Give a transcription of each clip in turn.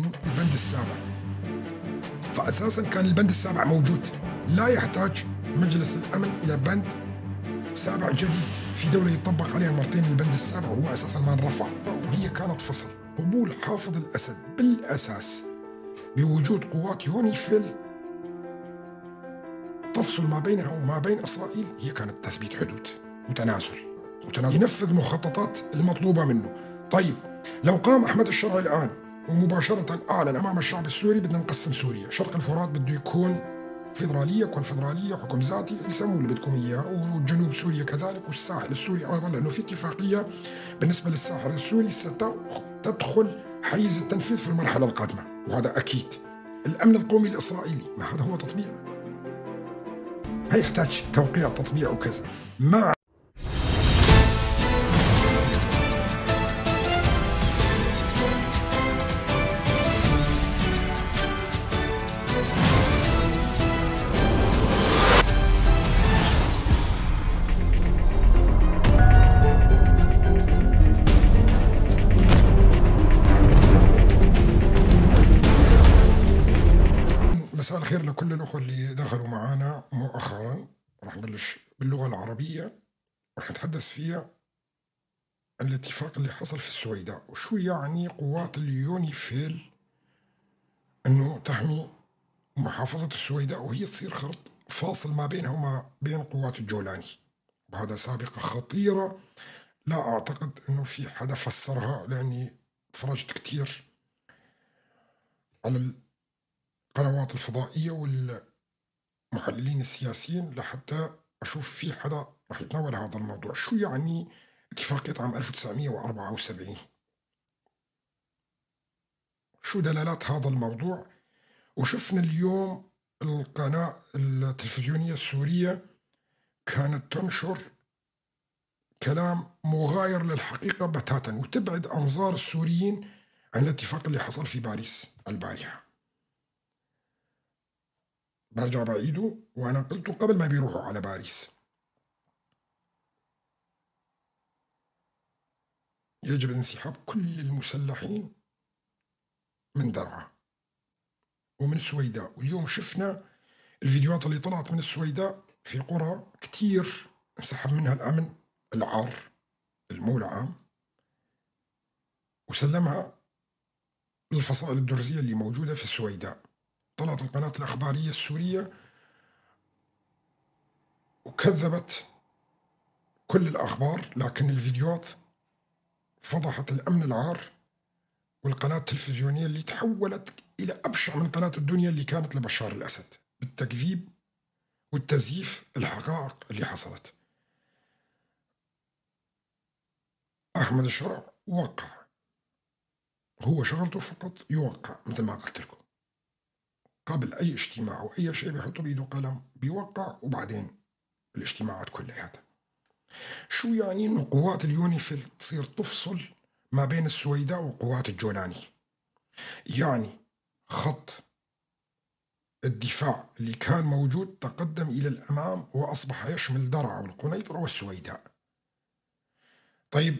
من البند السابع. فأساسا كان البند السابع موجود، لا يحتاج مجلس الأمن إلى بند سابع جديد في دولة يطبق عليها مرتين البند السابع وهو أساسا ما انرفع. وهي كانت فصل قبول حافظ الأسد بالأساس بوجود قوات يونيفيل تفصل ما بينها وما بين إسرائيل، هي كانت تثبيت حدود وتنازل ينفذ مخططات المطلوبة منه. طيب لو قام أحمد الشرع الآن ومباشرة أعلن أمام الشعب السوري بدنا نقسم سوريا، شرق الفرات بده يكون فيدرالية، كونفدرالية، حكم ذاتي، يسموه اللي بدكم إياه، وجنوب سوريا كذلك، والساحل السوري أيضا، لأنه في اتفاقية بالنسبة للساحل السوري ستدخل حيز التنفيذ في المرحلة القادمة، وهذا أكيد. الأمن القومي الإسرائيلي، ما هذا هو تطبيع، ما يحتاج توقيع تطبيع وكذا. مع مساء الخير لكل الأخوة اللي دخلوا معنا مؤخرا. راح نبلش باللغة العربية، راح نتحدث فيها عن الاتفاق اللي حصل في السويداء، وشو يعني قوات اليونيفيل أنه تحمي محافظة السويداء وهي تصير خط فاصل ما بينها وما بين قوات الجولاني. وهذا سابقة خطيرة لا أعتقد أنه في حدا فسرها، لأني تفرجت كتير على القنوات الفضائية والمحللين السياسيين لحتى أشوف في حدا رح يتناول هذا الموضوع. شو يعني اتفاقية عام 1974؟ شو دلالات هذا الموضوع؟ وشفنا اليوم القناة التلفزيونية السورية كانت تنشر كلام مغاير للحقيقة بتاتا، وتبعد أنظار السوريين عن الاتفاق اللي حصل في باريس البارحة. برجع بعيده وأنا قلته قبل ما بيروحوا على باريس، يجب انسحاب كل المسلحين من درعا ومن السويداء. واليوم شفنا الفيديوهات اللي طلعت من السويداء في قرى كتير انسحب منها الأمن العار المولى عام وسلمها للفصائل الدرزية اللي موجودة في السويداء. طلعت القناة الأخبارية السورية وكذبت كل الأخبار، لكن الفيديوهات فضحت الأمن العار والقناة التلفزيونية اللي تحولت إلى أبشع من قناة الدنيا اللي كانت لبشار الأسد بالتكذيب والتزييف الحقائق اللي حصلت. أحمد الشرع وقع، هو شغلته فقط يوقع مثل ما قلت لكم قبل أي اجتماع أو أي شيء بيحطوا بإيده قلم بيوقع، وبعدين الاجتماعات كلها. شو يعني إنه قوات اليونيفيل تصير تفصل ما بين السويداء وقوات الجولاني؟ يعني خط الدفاع اللي كان موجود تقدم إلى الأمام وأصبح يشمل درعا والقنيطرة والسويداء. طيب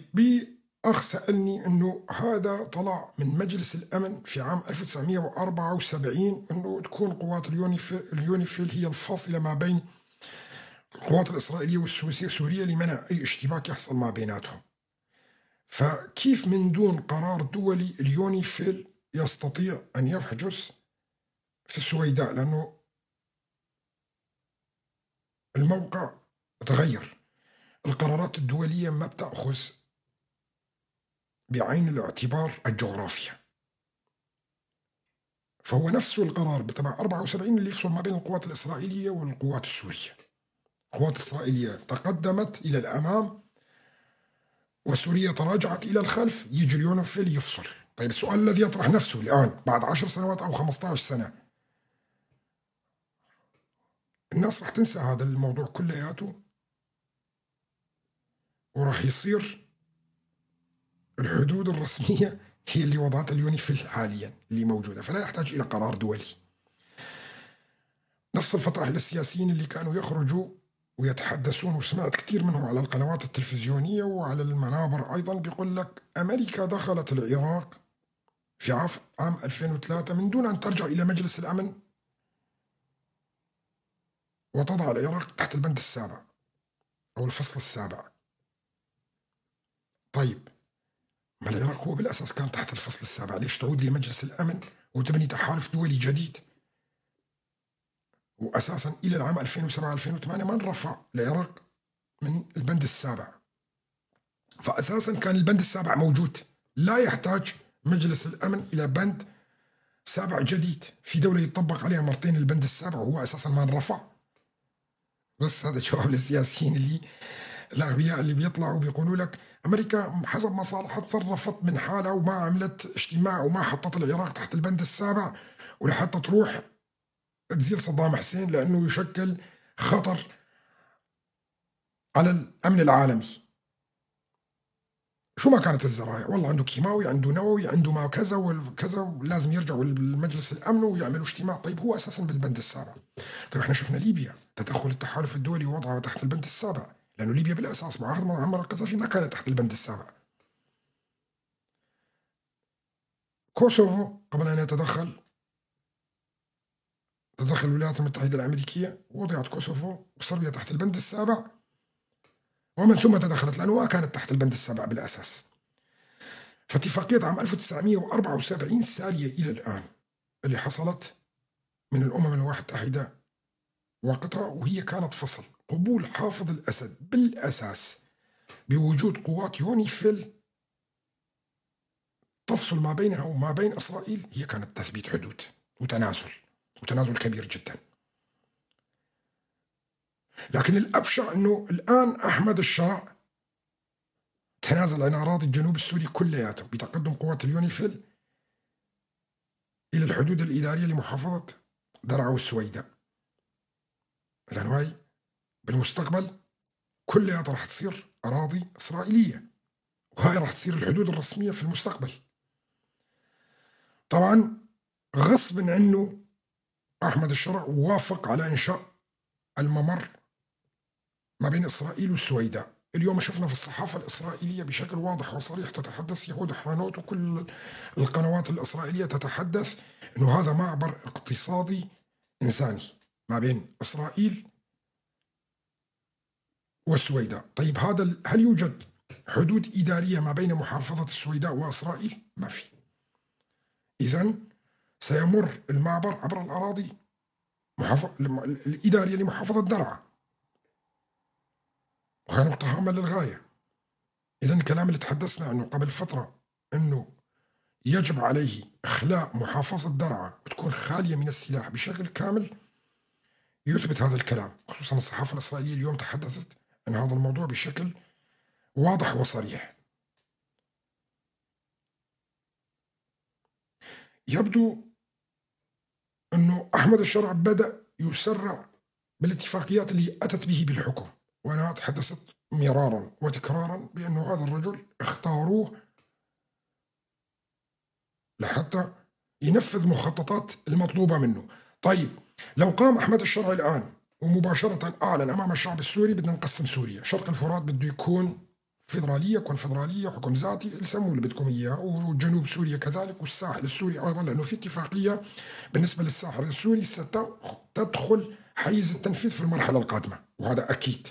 أخ سألني أنه هذا طلع من مجلس الأمن في عام 1974 أنه تكون قوات اليونيفيل هي الفاصلة ما بين القوات الإسرائيلية والسورية لمنع أي اشتباك يحصل ما بيناتهم. فكيف من دون قرار دولي اليونيفيل يستطيع أن يحجز في السويداء؟ لأنه الموقع تغير، القرارات الدولية ما بتأخذ بعين الاعتبار الجغرافيا. فهو نفسه القرار بتبع 74 اللي يفصل ما بين القوات الإسرائيلية والقوات السورية. القوات الإسرائيلية تقدمت إلى الأمام وسوريا تراجعت إلى الخلف، يجي اليونيفيل يفصل. طيب السؤال الذي يطرح نفسه الآن بعد 10 سنوات أو 15 سنة، الناس راح تنسى هذا الموضوع كلياته، وراح يصير الحدود الرسمية هي اللي وضعتها اليونيفيل حاليا اللي موجودة، فلا يحتاج إلى قرار دولي. نفس الفطاحل السياسيين اللي كانوا يخرجوا ويتحدثون، وسمعت كثير منهم على القنوات التلفزيونية وعلى المنابر أيضا، بيقول لك أمريكا دخلت العراق في عام 2003 من دون أن ترجع إلى مجلس الأمن وتضع العراق تحت البند السابع أو الفصل السابع. طيب ما العراق هو بالأساس كان تحت الفصل السابع، ليش تعود لمجلس الأمن وتبني تحالف دولي جديد؟ وأساسا إلى العام 2007-2008 ما انرفع العراق من البند السابع، فأساسا كان البند السابع موجود، لا يحتاج مجلس الأمن إلى بند سابع جديد في دولة يطبق عليها مرتين البند السابع وهو أساسا ما انرفع. بس هذا جواب للسياسيين اللي الأغبياء اللي بيطلعوا بيقولوا لك أمريكا حسب مصالحها تصرفت من حالها وما عملت اجتماع وما حطت العراق تحت البند السابع ولحتى تروح تزيل صدام حسين لأنه يشكل خطر على الأمن العالمي. شو ما كانت الزرايع، والله عنده كيماوي، عنده نووي، عنده ما كذا وكذا، لازم يرجعوا لمجلس الأمن ويعملوا اجتماع. طيب هو أساسا بالبند السابع. طيب احنا شفنا ليبيا تدخل التحالف الدولي ووضعها تحت البند السابع، لأنه ليبيا بالأساس بعهد معمر القذافي ما كانت تحت البند السابع. كوسوفو قبل أن تدخل الولايات المتحدة الأمريكية، وضعت كوسوفو وصربيا تحت البند السابع، ومن ثم تدخلت لأنه ما كانت تحت البند السابع بالأساس. فاتفاقية عام 1974 سارية إلى الآن اللي حصلت من الأمم المتحدة وقتها، وهي كانت فصل قبول حافظ الأسد بالأساس بوجود قوات يونيفيل تفصل ما بينها وما بين إسرائيل، هي كانت تثبيت حدود وتنازل، وتنازل كبير جدا. لكن الأبشع أنه الآن أحمد الشرع تنازل عن أراضي الجنوب السوري كلياته بتقدم قوات اليونيفيل إلى الحدود الإدارية لمحافظة درعا والسويداء، لأنه هاي بالمستقبل كلها راح تصير أراضي إسرائيلية، وهاي راح تصير الحدود الرسمية في المستقبل. طبعا غصب عنه أحمد الشرع وافق على إنشاء الممر ما بين إسرائيل والسويداء. اليوم شفنا في الصحافة الإسرائيلية بشكل واضح وصريح تتحدث يهود حرانوت وكل القنوات الإسرائيلية تتحدث أنه هذا معبر اقتصادي إنساني ما بين إسرائيل والسويداء. طيب هذا هل يوجد حدود إدارية ما بين محافظة السويداء وإسرائيل؟ ما في. إذن سيمر المعبر عبر الأراضي الإدارية لمحافظة درعا، وهي نقطة هامة للغاية. إذن الكلام اللي تحدثنا عنه قبل فترة أنه يجب عليه إخلاء محافظة درعا وتكون خالية من السلاح بشكل كامل يثبت هذا الكلام، خصوصا الصحافة الإسرائيلية اليوم تحدثت عن هذا الموضوع بشكل واضح وصريح. يبدو أنه أحمد الشرع بدأ يسرع بالاتفاقيات اللي أتت به بالحكم، وأنا تحدثت مرارا وتكرارا بأنه هذا الرجل اختاروه لحتى ينفذ مخططات المطلوبة منه. طيب لو قام أحمد الشرع الآن ومباشرة أعلن أمام الشعب السوري بدنا نقسم سوريا، شرق الفرات بده يكون فيدرالية، كونفدرالية، حكم ذاتي، سموه اللي بدكم إياه، وجنوب سوريا كذلك، والساحل السوري أيضا، لأنه في اتفاقية بالنسبة للساحل السوري ستدخل حيز التنفيذ في المرحلة القادمة، وهذا أكيد.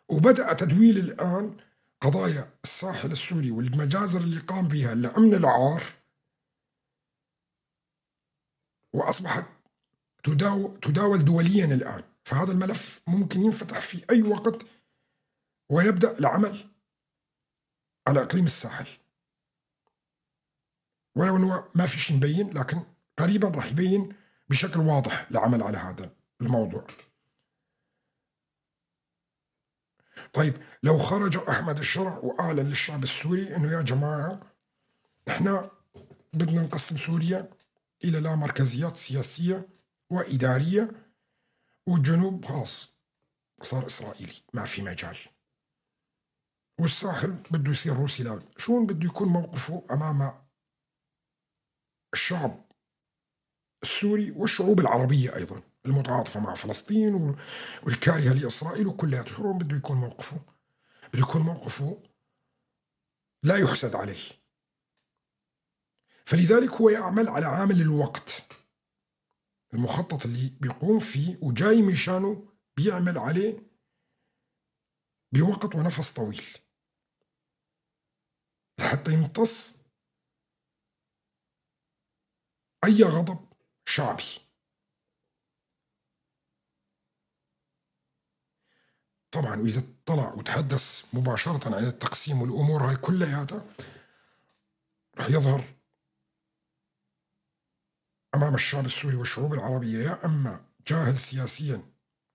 وبدأ تدويل الآن قضايا الساحل السوري والمجازر اللي قام بها لأمن العار، وأصبحت تداول دوليا الآن. فهذا الملف ممكن ينفتح في أي وقت ويبدأ العمل على إقليم الساحل، ولو أنه ما في شيء مبين، لكن قريبا راح يبين بشكل واضح العمل على هذا الموضوع. طيب لو خرج أحمد الشرع وأعلن للشعب السوري أنه يا جماعة إحنا بدنا نقسم سوريا إلى لا مركزيات سياسية وإدارية، والجنوب خلاص صار إسرائيلي ما في مجال، والساحل بده يصير روسي، لا شون بده يكون موقفه أمام الشعب السوري والشعوب العربية أيضا المتعاطفة مع فلسطين والكارهة لإسرائيل وكلها؟ شلون بده يكون موقفه؟ بده يكون موقفه لا يحسد عليه. فلذلك هو يعمل على عامل الوقت. المخطط اللي بيقوم فيه وجاي مشانه بيعمل عليه بوقت ونفس طويل لحتى يمتص أي غضب شعبي. طبعا وإذا طلع وتحدث مباشرة عن التقسيم والأمور هاي كلياتها رح يظهر أمام الشعب السوري والشعوب العربية يا أما جاهل سياسيا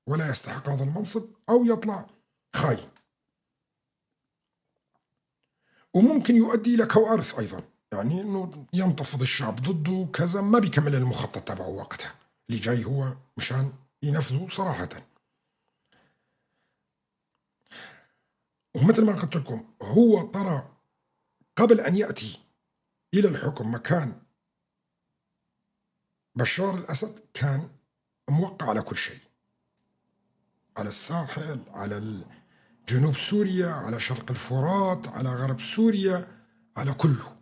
ولا يستحق هذا المنصب أو يطلع خاين، وممكن يؤدي إلى كوارث أيضا، يعني إنه ينتفض الشعب ضده كذا، ما بيكمل المخطط تبعه وقتها اللي جاي هو مشان ينفذه صراحة. ومثل ما قلت لكم هو ترى قبل أن يأتي إلى الحكم مكان بشار الأسد كان موقع على كل شيء، على الساحل، على جنوب سوريا، على شرق الفرات، على غرب سوريا، على كله.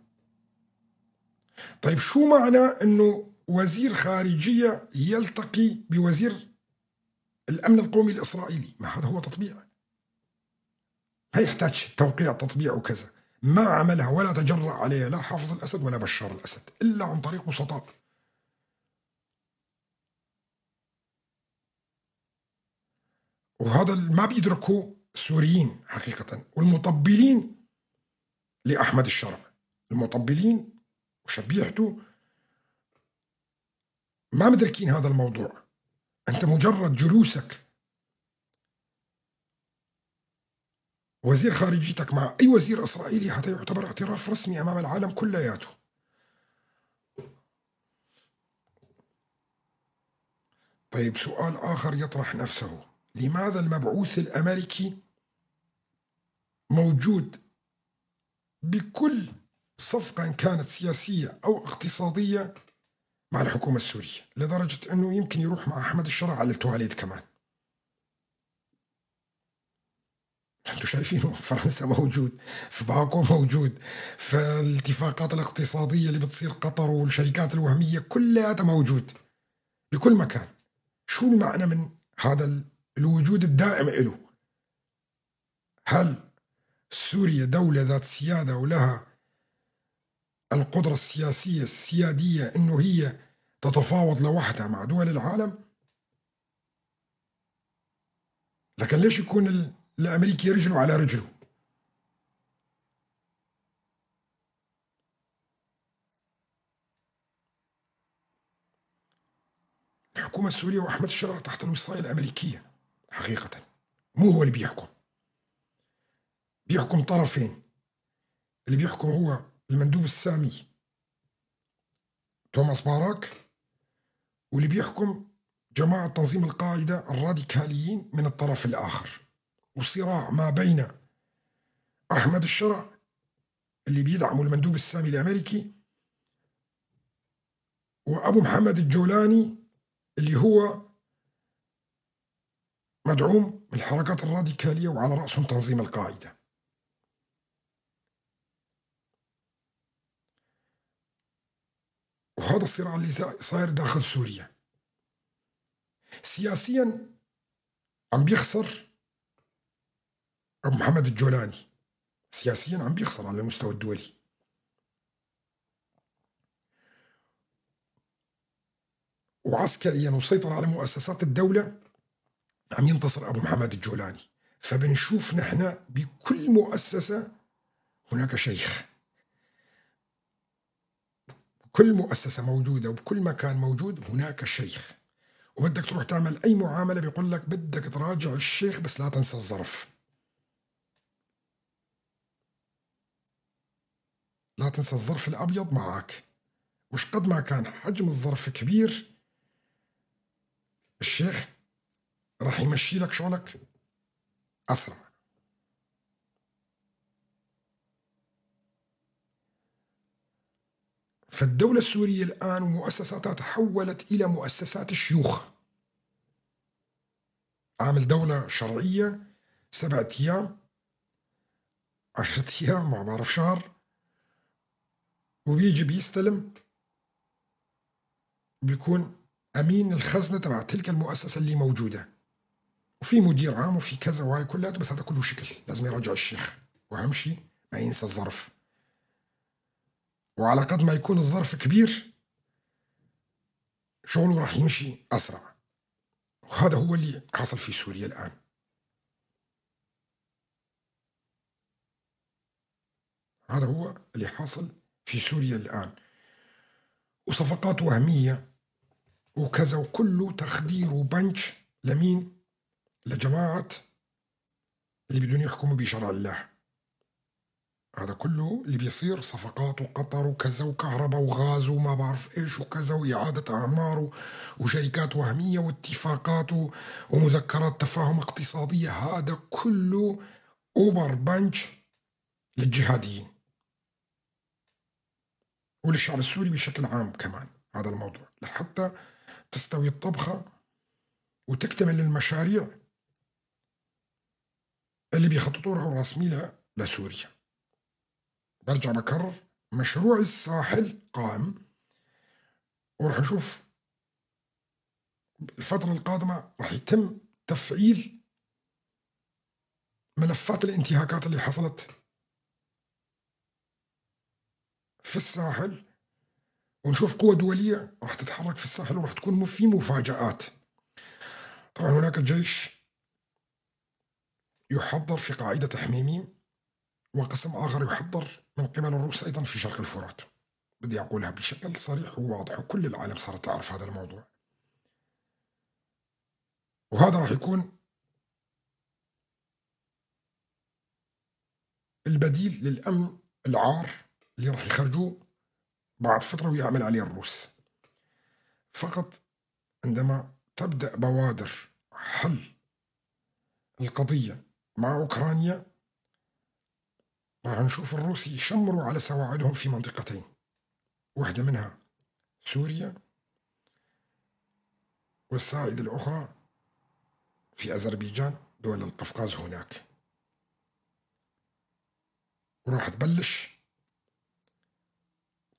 طيب شو معنى أنه وزير خارجية يلتقي بوزير الأمن القومي الإسرائيلي؟ ما هذا هو تطبيع، ما يحتاج توقيع تطبيع وكذا. ما عملها ولا تجرأ عليها لا حافظ الأسد ولا بشار الأسد إلا عن طريق وسطاء. وهذا ما بيدركه السوريين حقيقة والمطبلين لأحمد الشرع، المطبلين وشبيحته ما مدركين هذا الموضوع. أنت مجرد جلوسك وزير خارجيتك مع أي وزير إسرائيلي هذا يعتبر اعتراف رسمي أمام العالم كلياته. طيب سؤال آخر يطرح نفسه، لماذا المبعوث الأمريكي موجود بكل صفقة كانت سياسية أو اقتصادية مع الحكومة السورية، لدرجة أنه يمكن يروح مع أحمد الشرع على التواليت كمان؟ أنتم شايفينه فرنسا موجود، في باكو موجود، في الاتفاقات الاقتصادية اللي بتصير قطر والشركات الوهمية كلها موجود بكل مكان. شو المعنى من هذا الوجود الدائم له؟ هل سوريا دولة ذات سيادة ولها القدرة السياسية السيادية أنه هي تتفاوض لوحدها مع دول العالم؟ لكن ليش يكون الأمريكي رجله على رجله؟ الحكومة السورية وأحمد الشرع تحت الوصاية الأمريكية حقيقة، مو هو اللي بيحكم، بيحكم طرفين، اللي بيحكم هو المندوب السامي توماس باراك، واللي بيحكم جماعة تنظيم القاعدة الراديكاليين من الطرف الآخر. وصراع ما بين أحمد الشرع اللي بيدعمه المندوب السامي الأمريكي وأبو محمد الجولاني اللي هو مدعوم من الحركات الراديكالية وعلى رأسهم تنظيم القاعدة. وهذا الصراع اللي صاير داخل سوريا. سياسيا عم بيخسر أبو محمد الجولاني، سياسيا عم بيخسر على المستوى الدولي. وعسكريا وسيطر على مؤسسات الدولة عم ينتصر أبو محمد الجولاني. فبنشوف نحن بكل مؤسسة هناك شيخ، كل مؤسسة موجودة وبكل مكان موجود هناك شيخ. وبدك تروح تعمل أي معاملة بيقول لك بدك تراجع الشيخ بس لا تنسى الظرف، لا تنسى الظرف الأبيض معك. مش قد ما كان حجم الظرف كبير الشيخ راح يمشي لك شغلك أسرع. فالدولة السورية الآن ومؤسساتها تحولت إلى مؤسسات الشيوخ. عامل دولة شرعية 7 أيام 10 أيام ما بعرف شهر، وبيجي بيستلم بيكون أمين الخزنة تبع تلك المؤسسة اللي موجودة، وفي مدير عام وفي كذا وهاي كلها، بس هذا كله شكل لازم يراجع الشيخ، وأهم شيء ما ينسى الظرف. وعلى قد ما يكون الظرف كبير شغله راح يمشي أسرع، وهذا هو اللي حصل في سوريا الآن. هذا هو اللي حاصل في سوريا الآن، وصفقات وهمية وكذا، وكله تخدير وبنش لمين؟ لجماعة اللي بدهم يحكموا بشرع الله. هذا كله اللي بيصير صفقات وقطر وكذا وكهرباء وغاز وما بعرف ايش وكذا، وإعادة أعمار وشركات وهمية واتفاقات ومذكرات تفاهم اقتصادية، هذا كله أوبر بنش للجهاديين وللشعب السوري بشكل عام كمان. هذا الموضوع لحتى تستوي الطبخة وتكتمل المشاريع اللي بيخططوا لها وراسمين لسوريا. برجع بكرر، مشروع الساحل قائم، وراح نشوف الفترة القادمة راح يتم تفعيل ملفات الانتهاكات اللي حصلت في الساحل، ونشوف قوة دولية راح تتحرك في الساحل، وراح تكون في مفاجآت. طبعا هناك جيش يحضر في قاعدة حميميم، وقسم آخر يحضر من قبل الروس أيضا في شرق الفرات. بدي أقولها بشكل صريح وواضح، وكل العالم صارت تعرف هذا الموضوع. وهذا راح يكون البديل للأمن العار اللي راح يخرجوه بعد فترة ويعمل عليه الروس. فقط عندما تبدأ بوادر حل القضية مع أوكرانيا راح نشوف الروس يشمروا على سواعدهم في منطقتين، واحدة منها سوريا والساعدة الأخرى في أذربيجان، دول القفقاز هناك. وراح تبلش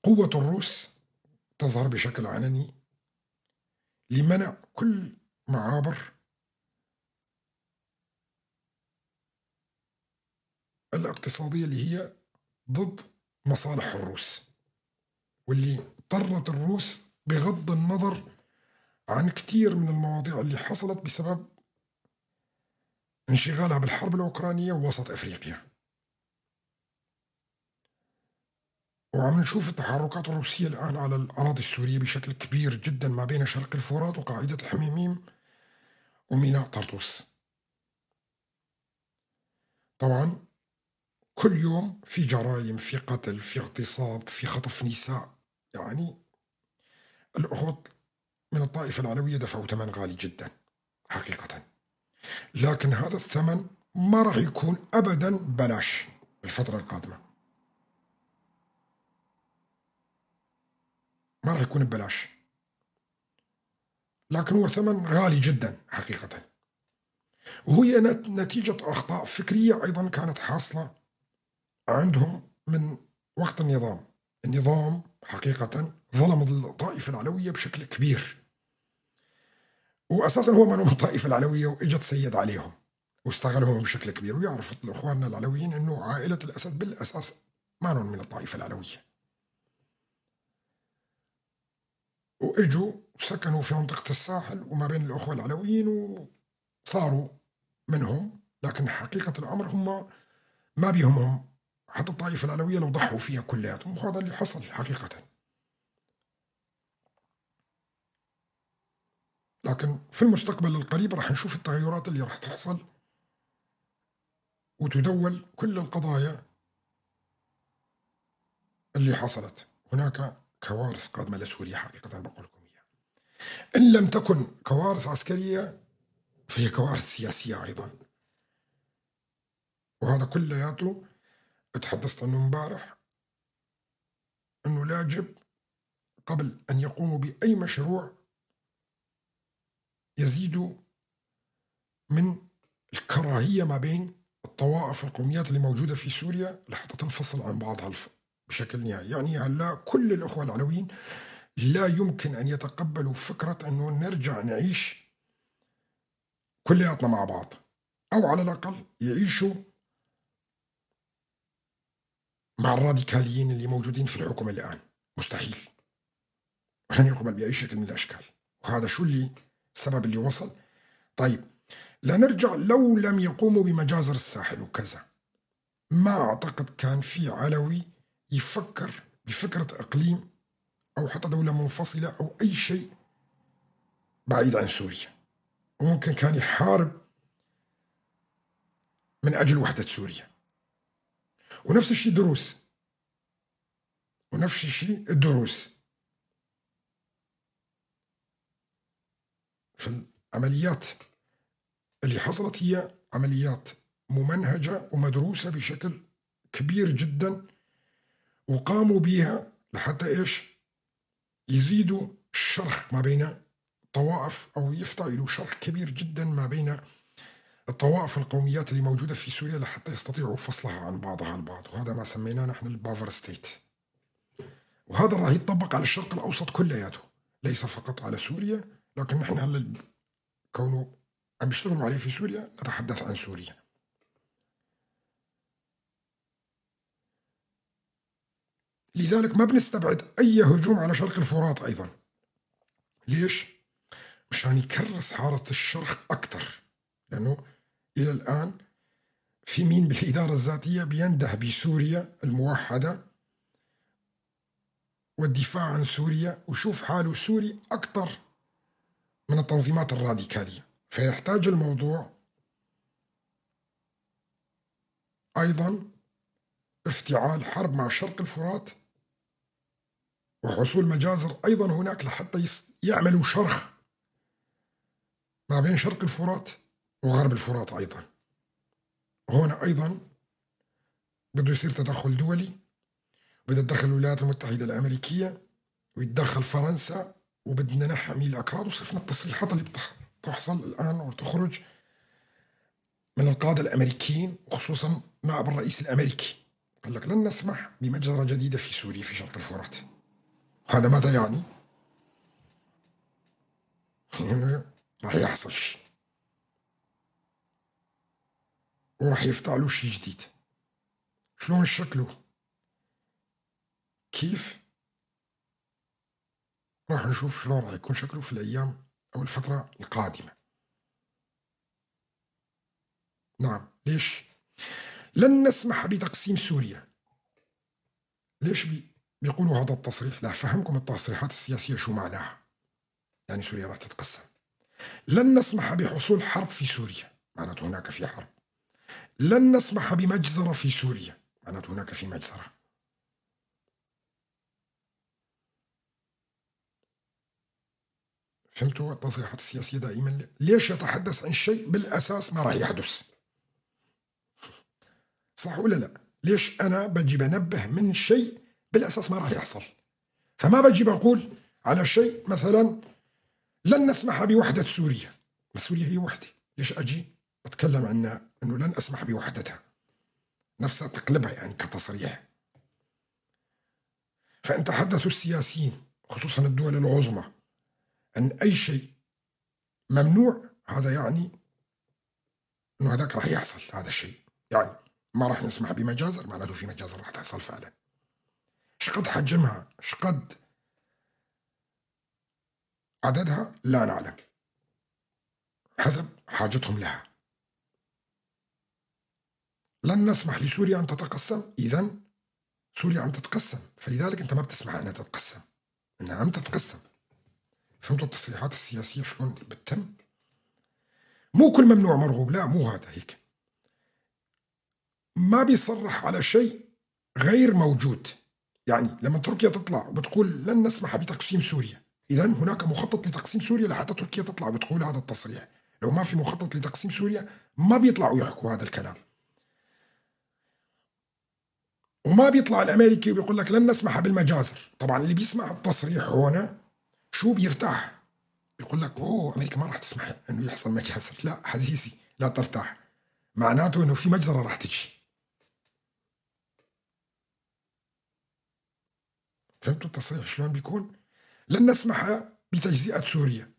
قوة الروس تظهر بشكل علني لمنع كل معابر الاقتصادية اللي هي ضد مصالح الروس، واللي اضطرت الروس بغض النظر عن كثير من المواضيع اللي حصلت بسبب انشغالها بالحرب الأوكرانية ووسط أفريقيا. وعم نشوف التحركات الروسية الآن على الأراضي السورية بشكل كبير جدا ما بين شرق الفرات وقاعدة الحميميم وميناء طرطوس. طبعا كل يوم في جرائم، في قتل، في اغتصاب، في خطف نساء. يعني الأخوة من الطائفة العلوية دفعوا ثمن غالي جدا حقيقة، لكن هذا الثمن ما راح يكون أبدا بلاش بالفترة القادمة، ما راح يكون ببلاش، لكن هو ثمن غالي جدا حقيقة. وهي نتيجة أخطاء فكرية أيضا كانت حاصلة عندهم من وقت النظام. النظام حقيقة ظلم الطائفة العلوية بشكل كبير، وأساسا هو من الطائفة العلوية وإجت سيد عليهم واستغلهم بشكل كبير. ويعرفوا إخواننا العلويين أنه عائلة الأسد بالأساس ما من الطائفة العلوية، وإجوا وسكنوا في منطقة الساحل وما بين الأخوة العلويين وصاروا منهم، لكن حقيقة الأمر هم ما بيهمهم حتى الطائفة العلوية لو ضحوا فيها كلياتهم، وهذا اللي حصل حقيقة. لكن في المستقبل القريب راح نشوف التغيرات اللي راح تحصل وتدول كل القضايا اللي حصلت. هناك كوارث قادمة لسوريا حقيقة، بقول لكم إياها. إن لم تكن كوارث عسكرية فهي كوارث سياسية أيضا، وهذا كلياته تحدثت عنه امبارح، أنه لا يجب قبل أن يقوموا بأي مشروع يزيدوا من الكراهية ما بين الطوائف والقوميات اللي موجودة في سوريا لحتى تنفصل عن بعضها بشكل نهائي. يعني هلا كل الأخوة العلويين لا يمكن أن يتقبلوا فكرة أنه نرجع نعيش كلياتنا مع بعض، أو على الأقل يعيشوا مع الراديكاليين اللي موجودين في الحكم الآن. مستحيل، ولن يقبل بأي شكل من الأشكال. وهذا شو اللي السبب اللي وصل. طيب لنرجع، لو لم يقوموا بمجازر الساحل وكذا، ما أعتقد كان في علوي يفكر بفكرة إقليم أو حتى دولة منفصلة أو أي شيء بعيد عن سوريا، وممكن كان يحارب من أجل وحدة سوريا. ونفس الشيء دروس، ونفس الشيء الدروس في العمليات اللي حصلت هي عمليات ممنهجة ومدروسة بشكل كبير جدا، وقاموا بها لحتى إيش؟ يزيدوا الشرخ ما بين الطوائف، أو يفتعلوا شرخ كبير جدا ما بين الطوائف والقوميات اللي موجودة في سوريا لحتى يستطيعوا فصلها عن بعضها البعض. وهذا ما سميناه نحن ال buffer state، وهذا راح يتطبق على الشرق الأوسط كلياته، ليس فقط على سوريا، لكن نحن هلا كونه عم بيشتغلوا عليه في سوريا نتحدث عن سوريا. لذلك ما بنستبعد أي هجوم على شرق الفرات أيضا. ليش؟ مشان يكرس حارة الشرخ أكثر، لأنه إلى الآن في مين بالإدارة الذاتية بينده بسوريا الموحدة والدفاع عن سوريا، وشوف حاله سوري أكثر من التنظيمات الراديكالية. فيحتاج الموضوع أيضا افتعال حرب مع شرق الفرات وحصول مجازر أيضا هناك لحتى يعملوا شرخ ما بين شرق الفرات وغرب الفرات أيضا. هنا أيضا بده يصير تدخل دولي، بدها تدخل الولايات المتحدة الأمريكية ويتدخل فرنسا، وبدنا نحمي الأكراد. وصفنا التصريحات اللي بتحصل الآن وتخرج من القادة الأمريكيين، وخصوصا نائب الرئيس الأمريكي، قال لك لن نسمح بمجزرة جديدة في سوريا في شرق الفرات. هذا ماذا يعني؟ راح يحصل شيء وراح يفتعلوا شيء جديد. شلون شكله؟ كيف؟ راح نشوف شلون راح يكون شكله في الأيام أو الفترة القادمة. نعم، ليش؟ لن نسمح بتقسيم سوريا. ليش بيقولوا هذا التصريح؟ لا فهمكم التصريحات السياسية شو معناها. يعني سوريا راح تتقسم. لن نسمح بحصول حرب في سوريا، معناته هناك في حرب. لن نسمح بمجزرة في سوريا، معناته هناك في مجزرة. فهمتوا التصريحات السياسية دائما؟ ليش يتحدث عن شيء بالأساس ما راح يحدث؟ صح ولا لا؟ ليش أنا بجي بنبه من شيء بالأساس ما راح يحصل؟ فما بجي بقول على شيء مثلا لن نسمح بوحدة سوريا، ما سوريا هي وحدة، ليش أجي أتكلم عنها أنه لن أسمح بوحدتها؟ نفسها تقلبها يعني كتصريح. فإن تحدثوا السياسيين خصوصا الدول العظمى أن أي شيء ممنوع، هذا يعني أنه هذاك راح يحصل هذا الشيء. يعني ما راح نسمح بمجازر، معناته في مجازر راح تحصل فعلا. شقد حجمها، شقد عددها، لا نعلم، حسب حاجتهم لها. لن نسمح لسوريا أن تتقسم، إذن سوريا عم تتقسم، فلذلك أنت ما بتسمح أنها تتقسم، أنها عم تتقسم. فهمتوا التصريحات السياسية شلون بتتم؟ مو كل ممنوع مرغوب، لا مو هذا هيك. ما بيصرح على شيء غير موجود. يعني لما تركيا تطلع وبتقول لن نسمح بتقسيم سوريا، إذن هناك مخطط لتقسيم سوريا لحتى تركيا تطلع وتقول هذا التصريح. لو ما في مخطط لتقسيم سوريا ما بيطلعوا يحكوا هذا الكلام. وما بيطلع الأمريكي وبيقول لك لن نسمح بالمجازر. طبعا اللي بيسمع التصريح هنا شو بيرتاح؟ بيقول لك أوه أمريكا ما راح تسمح إنه يحصل مجازر. لا عزيزي لا ترتاح، معناته إنه في مجزرة راح تجي. فهمتوا التصريح شلون بيكون؟ لن نسمح بتجزئة سوريا،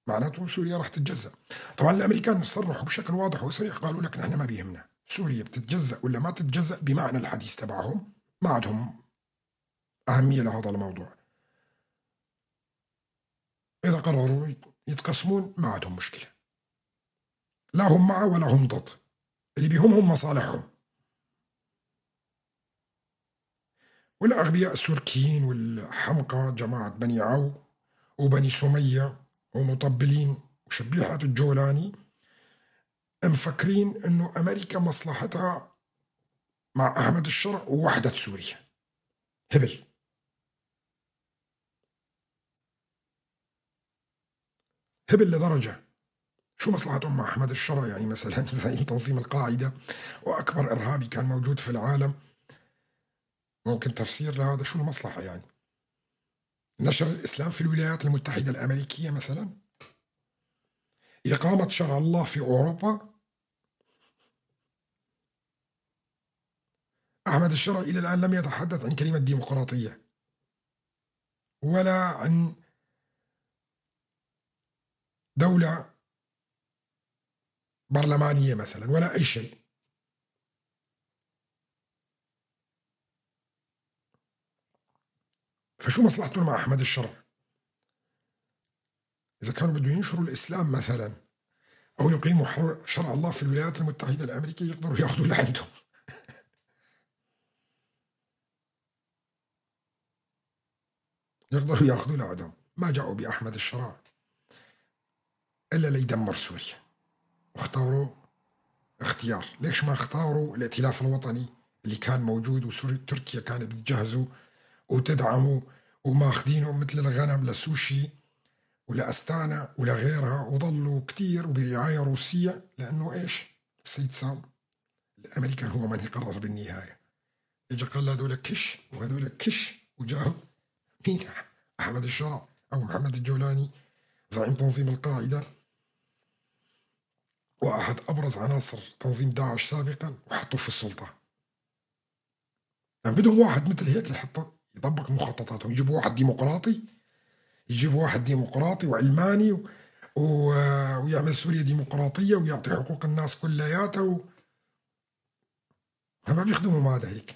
معناته سوريا راح تتجزأ. طبعا الأمريكان صرحوا بشكل واضح وصريح، قالوا لك نحن ما بيهمنا سوريا بتتجزأ ولا ما تتجزأ، بمعنى الحديث تبعهم ما عندهم أهمية لهذا الموضوع. إذا قرروا يتقسمون ما عندهم مشكلة، لا هم مع ولا هم ضد، اللي بيهمهم مصالحهم. والأغبياء السوركيين والحمقى جماعة بني عو وبني سمية ومطبلين وشبيحة الجولاني مفكرين انه امريكا مصلحتها مع احمد الشرع ووحدة سوريا. هبل. هبل لدرجة. شو مصلحتهم مع احمد الشرع؟ يعني مثلا زعيم تنظيم القاعدة واكبر ارهابي كان موجود في العالم، ممكن تفسير لهذا؟ شو المصلحة يعني؟ نشر الإسلام في الولايات المتحدة الأمريكية مثلا؟ إقامة شرع الله في أوروبا؟ أحمد الشرع إلى الآن لم يتحدث عن كلمة ديمقراطية ولا عن دولة برلمانية مثلا ولا أي شيء. فشو مصلحتهم مع أحمد الشرع؟ إذا كانوا بدهم ينشروا الإسلام مثلا أو يقيموا شرع الله في الولايات المتحدة الأمريكية يقدروا ياخذوا لعندهم. يقدروا ياخذوا لعندهم. ما جاءوا بأحمد الشرع إلا ليدمر سوريا، واختاروا اختيار. ليش ما اختاروا الائتلاف الوطني اللي كان موجود وسوريا تركيا كانت بتجهزه وتدعمه وماخذينه مثل الغنم لسوشي ولأستانا ولغيرها، وظلوا كتير وبرعاية روسية، لأنه إيش؟ السيد سام الأمريكان هو من يقرر بالنهاية. إجا قال هذول كش وهذول كش، وجاب مين؟ أحمد الشرع أو محمد الجولاني زعيم تنظيم القاعدة وأحد أبرز عناصر تنظيم داعش سابقا، وحطوه في السلطة. يعني بدهم واحد مثل هيك لحتى يطبق مخططاتهم. يجيبوا واحد ديمقراطي، يجيبوا واحد ديمقراطي وعلماني ويعمل سوريا ديمقراطية ويعطي حقوق الناس كلياتها ما بيخدموا هذا هيك.